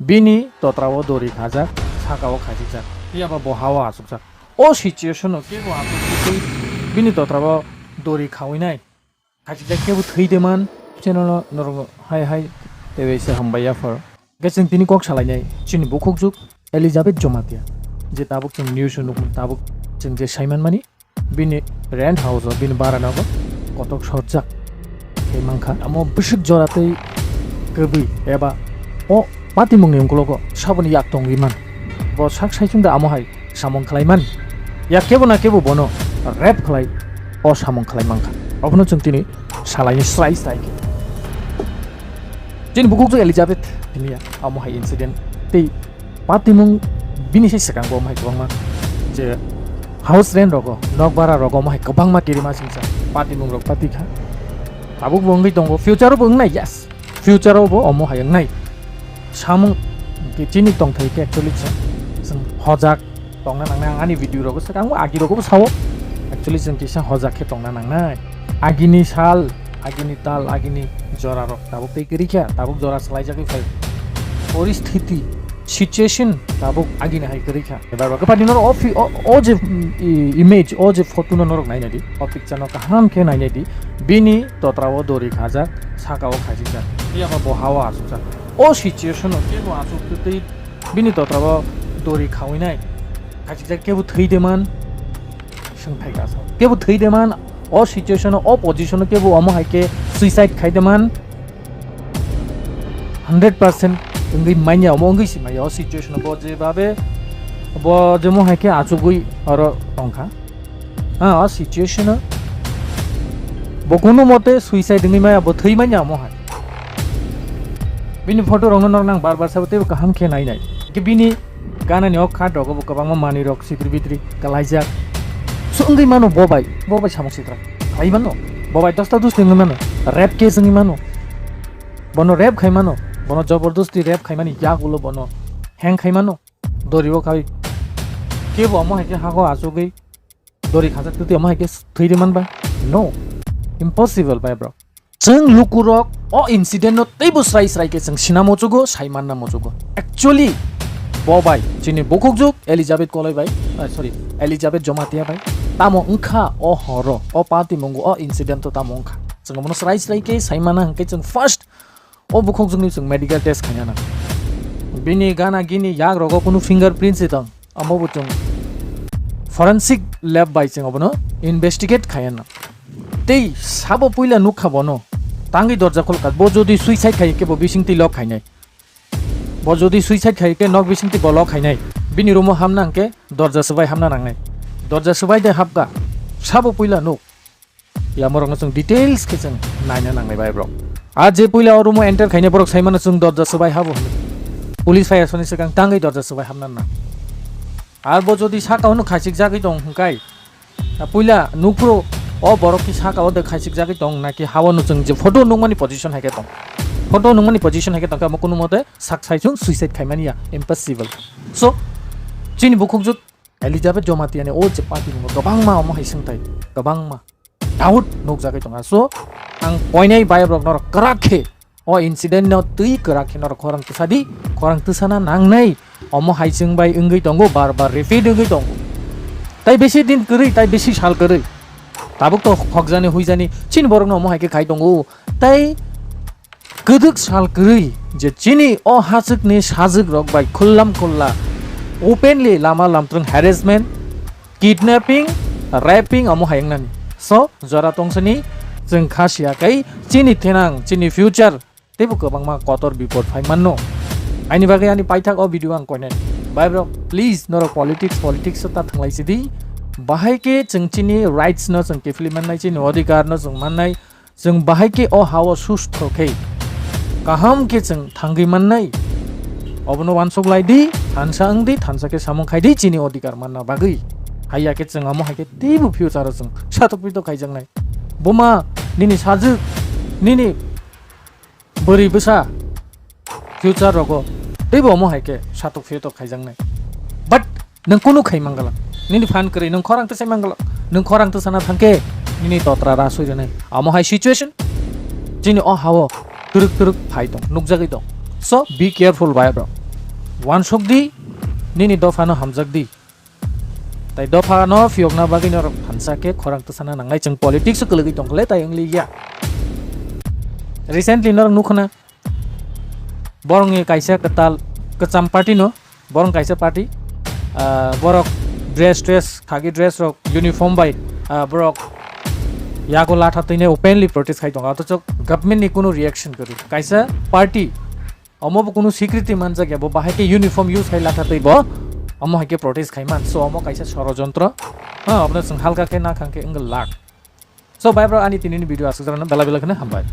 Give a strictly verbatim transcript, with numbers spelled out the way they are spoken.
Bini totra o dori khajak, saka o khachijak, phiya ba bo ha o achukjak. O situation o kebo achuk twi bini totra o dori khawi nai. Khachijak kebo thwi de man, cheno no norok hai hai tei se hambai ya phar. Hwnkhe chwng tini kok salainai chini bukhukjuk Elizabeth Jomatia, je tabuk chwng news o nukmani, tabuk chwng je saimanmani, bini rent house o, bini bara nogo kotok sojak khe mankha. Amo bwswk jora tei kwbwi eba o patimungni ukologo saboni yak tongwi man. Bo sak saichung da amo hai samung khlai man. Ya kebo na kebo bono rape khlai, o samung khlai mankha. Obono chwng tini salaini srai srai khe. Chini bukhukjwk Elizabeth tini ya amo hai incident tei patimung bini se swkang bo amo hai kwbangma je house rent rogo, nok bara rogo amo hai kwbangma kirima singsa patimung rok pati kha. Tabuk bo wngwi tongo, future o bo wngnai, yes. Future o bo omo hai wngnai. Samung ki chini tongthai khe actually chwng, chwng hojak tongna nangnai. Ang ani video rogo swkang bo agi rogo bo sao. Actually chwng kisa hojak khe tongna nangnai. Agini sal, agini tal, agini jora rok tabuk tei kwrwi kha, tabuk jora swlaijagwi phai. Poristhiti, situation tabuk agini hai kwrwi kha. Ebar ba kwpani noro o phi-, o, o je, mm, i-, image, o je photo no norok nainai di, o picture no kaham khe nainai di. Bini totra o dori khajak, saka o khachijak, phiya ba bo ha o achukjak. O situation o kebo achuk twi bini totra o dori khawi nai. Khachijak kebo thwi de man, swngthai kasa. Kebo thwi de man, o situation o, o position o kebo omo hai khe suicide khai de man. Hundred percent wngwi manya, omo wngwi si manya o situation o. Bo je babe, bo jemo hai khe achugwi oro tongkha. Ah, o situation o bo kunu mote suicide wngwi maya, bo thwi manya omo hai. Bini photo rokno norok nang bar bar sabo teibo kaham khe nai nai. Khe bini ganani o khat rogo bo kwbangma manwi rok sitri bitri kalaijak. So wngwi mano bo bai, bo bai samung sitra khlai mano. Bo bai dosta dusti wngwi mano, rape case wngwi mano. Bono rape khai mano, bono jobordosti rape khai mani yak ulo bono hang khai mano. Dori o khai kebo omo hai khe hago achugwi dori khajak twi omo hai khe thwi rwman ba? No, impossible bai bro. Chwng lukurok o incident no teibo srai srai khe chwng sina muchugo, sai manna muchugo. Actually, bo bai chini bukhukjuk Elizabeth Koloi bai, ah, sorry, Elizabeth Jomatia bai tamo wngkha o horo, o patimungo, o incident o tamo wngkha, chwng bono srai srai khe sai mana hwnkhe chwng first o bukhukjwkni chwng medical test khaina nang. Bini gana gini yak rogo kunu fingerprint se tong, amo bo chwng forensic lab bai chwng obono investigate khaina nang. Tei sabo puila nukha bono tangwi dorja khulkha. Bo jodi suicide khai khe bo bising twi lock khainai. Bo jodi suicide khai khe nok bising twi bo lock khainai. Bini room o hamna hwnkhe dorja swbai hamna nangnai. Dorja swbai de hapkha. Sabo puila nuk. Yamorokno chwng details khe chwng naina nangnai bai borok. A je puila o room o enter khainai borok saimano chwng dorja swbai habo hwnwi. Police phaiya soni swkang tangwi dorja swbai hamna nang. Arbo jodi saka hwnwi khachik jagwi tong hwnkai, a puila nukphuru o borok ki saka o de khachik jagwi tong naki hawano chwng je photo nukmani position hai khe tong. Photo nukmani position hai khe tong khe omo kunu mote sak sai chwng suicide khaimani ya, impossible. So, chini bukhukjwk Elizabeth Jomatia ni o je party ni kwbangma omo hai swngthai, kwbangma doubt nukjagwi tongo. So, ang koinai bayap rok norok kwrak khe o incident no twi kwrak khe norok khorang twsa di, khorang twsana nangnai. Omo hai chwng bai wngwi tongo, bar bar repeat wngwi tongo. Tai besi din kwrwi, tai besi sal kwrwi. Tabuk to khokjani huijani chini borok no omo hai khe khai tongo. Tai kwdwk sal kwrwi je chini o hachwkni sajwk rok bai khullam khulla openly lama lamtwrwng harassment, kidnapping, raping omo hai wngnani. So, jora tongsani chwng kha siya kai chini thenang, chini future teibo kwbangma kotor bipod phai manno. Aini bagwi ani paithak o video ang koinai. Bai bro, please norok politics, politics ta thanglai sidi. Bahai khe chwng chini rights no chwng kiphilwi mannai, chini odhikar no chwng mannai. Chwng bahai khe o ha-o sustho khe kaham khe chwng thangwi mannai. Obono wansuk lai di, thansa wng di, thansa khe samung khai di chini odhikar manna bagwi. Haiya khe chwng amo hai khe teibo future o chwng satok pitok khaijaknai. Buma, nini sajwk, nini bwrwi bwsa future rogo teibo omo hai khe satok phiyotok khaijaknai. But nwng kunu khai mangalak. Nini phan kwrwi, nwng khorang tisai mangalak. Nwng khorang tisana thangkhe nini totra rasui rwnai. Omo hai situation chini o ha-o twrwk twrwk phai tong, nukjagwi tong. So, be careful, bhai bro. Wansuk di, nini dopha no hamjak di. Tai dopha no phiyokna bagwi norok phansa khe khorang twsana nangnai, chwng politics o kwlwgwi tongkhle tai wngli ya. Recently norok nukhuna borokni kaisa kwtal kwcham party no, borok kaisa party, ah, borok dress dress khaki dress rok uniform bai, ah, borok yago latha twi openly protest khai tongo, othocho government ni kunu reaction kwrwi kaisa party. Omo bo kunu security manjak ya, bo bahai khe uniform use khai latha twi bo omo hai khe protest khai man. So omo kaisa sorojontro. Ha, obono chwng halka khe na khang khe wngwi lak. So bhai bro, ani tinini video aswk jora no, belai belai kheno hambai.